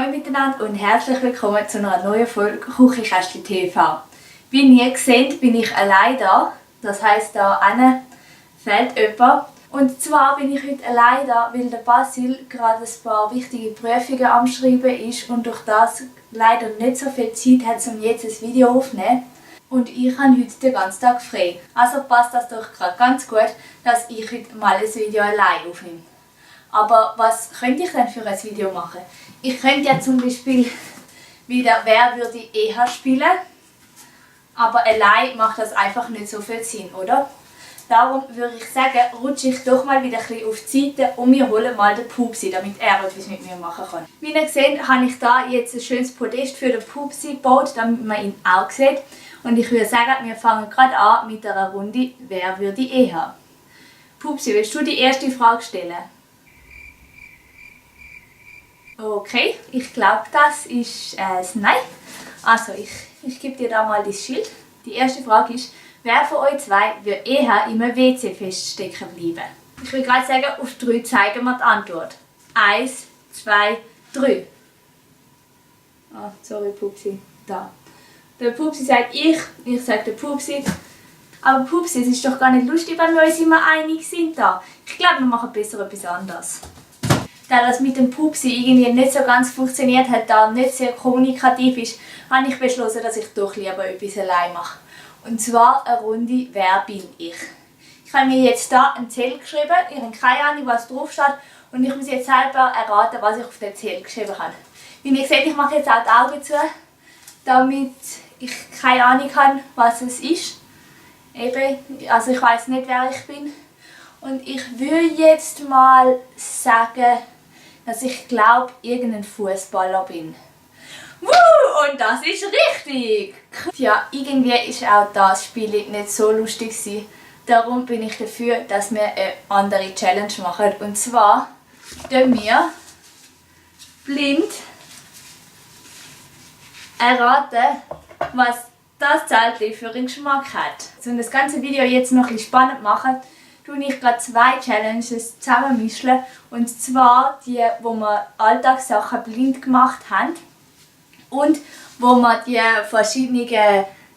Hallo miteinander und herzlich willkommen zu einer neuen Folge Küchenkästchen TV. Wie ihr seht, bin ich allein da. Das heisst, da hinten fehlt jemand. Und zwar bin ich heute allein da, weil der Basil gerade ein paar wichtige Prüfungen am Schreiben ist und durch das leider nicht so viel Zeit hat, um jetzt ein Video aufzunehmen. Und ich habe heute den ganzen Tag frei. Also passt das doch gerade ganz gut, dass ich heute mal ein Video allein aufnehme. Aber was könnte ich denn für ein Video machen? Ich könnte ja zum Beispiel wieder «Wer würde eher» spielen, aber allein macht das einfach nicht so viel Sinn, oder? Darum würde ich sagen, rutsche ich doch mal wieder ein bisschen auf die Seite und wir holen mal den Pupsi, damit er etwas mit mir machen kann. Wie ihr seht, habe ich da jetzt ein schönes Podest für den Pupsi gebaut, damit man ihn auch sieht. Und ich würde sagen, wir fangen gerade an mit einer Runde «Wer würde eher». Pupsi, willst du die erste Frage stellen? Okay, ich glaube, das ist Nein. Also, ich gebe dir da mal das Schild. Die erste Frage ist, wer von euch zwei wird eher im WC feststecken bleiben? Ich will gerade sagen, auf 3 zeigen wir die Antwort. 1, 2, 3. Ah, sorry Pupsi. Da. Der Pupsi sagt ich sage der Pupsi. Aber Pupsi, es ist doch gar nicht lustig, wenn wir uns immer einig sind da. Ich glaube, wir machen besser etwas anderes. Da das mit dem Pupsi irgendwie nicht so ganz funktioniert hat, da nicht sehr kommunikativ ist, habe ich beschlossen, dass ich doch lieber etwas allein mache. Und zwar eine Runde «Wer bin ich?». Ich habe mir jetzt hier einen Zettel geschrieben, ich habe keine Ahnung, was drauf steht und ich muss jetzt selber erraten, was ich auf den Zettel geschrieben habe. Wie ihr seht, ich mache jetzt auch die Augen zu, damit ich keine Ahnung habe, was es ist. Eben, also ich weiß nicht, wer ich bin. Und ich würde jetzt mal sagen, dass ich glaube, irgendein Fußballer bin. Und das ist richtig! Ja, irgendwie ist auch das Spiel nicht so lustig gewesen. Darum bin ich dafür, dass wir eine andere Challenge machen. Und zwar tun wir blind erraten, was das Zeltchen für einen Geschmack hat. Um das ganze Video jetzt noch ein bisschen spannend machen, tue ich gerade 2 Challenges zusammenmischen. Und zwar die, wo wir Alltagssachen blind gemacht haben und wo wir die verschiedenen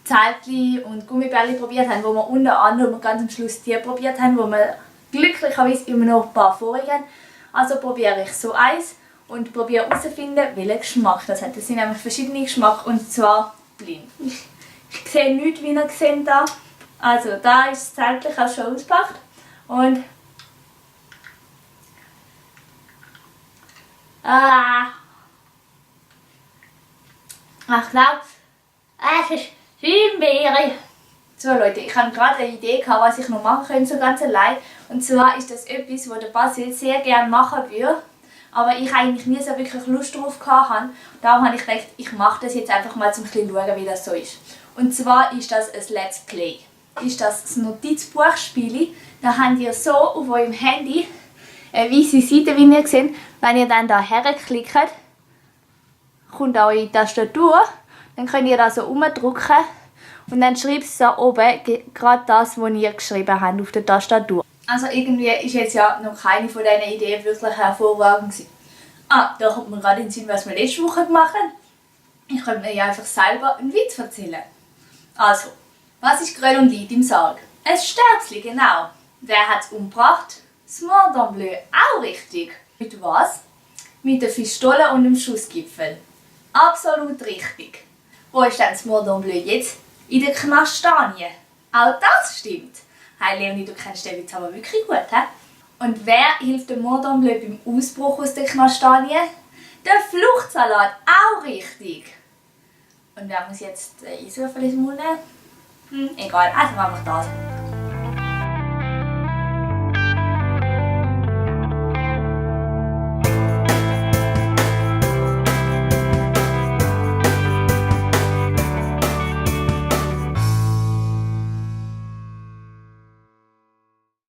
Zeltchen und Gummibärchen probiert haben, wo wir unter anderem ganz am Schluss die probiert haben, wo wir glücklicherweise immer noch ein paar vorige haben. Also probiere ich so eins und probiere herauszufinden, welchen Geschmack das hat. Das sind nämlich verschiedene Geschmäcker und zwar blind. Ich sehe nichts, wie ihr seht da. Also da ist das Zeltchen auch schon ausgepackt. Und ich glaube, es ist Himbeere. So Leute, ich habe gerade eine Idee gehabt, was ich noch machen könnte, so ganz allein. Und zwar ist das etwas, was der Basil sehr gerne machen würde. Aber ich eigentlich nie so wirklich Lust drauf hatte. Darum habe ich gedacht, ich mache das jetzt einfach mal, um ein bisschen zu schauen, wie das so ist. Und zwar ist das ein Let's Play. Ist das Notizbuchspiel. Da habt ihr so auf eurem Handy eine weiße Seite, wie ihr seht. Wenn ihr dann da herklickt, kommt eure Tastatur. Dann könnt ihr da so umdrücken und dann schreibt es da oben gerade das, was ihr geschrieben habt auf der Tastatur. Also irgendwie ist jetzt ja noch keine von diesen Ideen wirklich hervorragend gewesen. Da kommt mir gerade in den Sinn, was wir letzte Woche gemacht haben. Ich könnte mir ja einfach selber einen Witz erzählen. Also, was ist Gröll und Lied im Sarg? Ein Sterzli, genau. Wer hat es umgebracht? Das Mordant Bleu, auch richtig. Mit was? Mit der Pistole und dem Schussgipfel. Absolut richtig. Wo ist denn das Mordant Bleu jetzt? In der Knastanie. Auch das stimmt. Hey Leonie, du kennst den Witz aber wirklich gut, he? Und wer hilft dem Mordant Bleu beim Ausbruch aus der Knastanie? Der Fluchtsalat, auch richtig. Und wer muss jetzt Eiswürfel ins Mund nehmen? Egal, also machen wir das.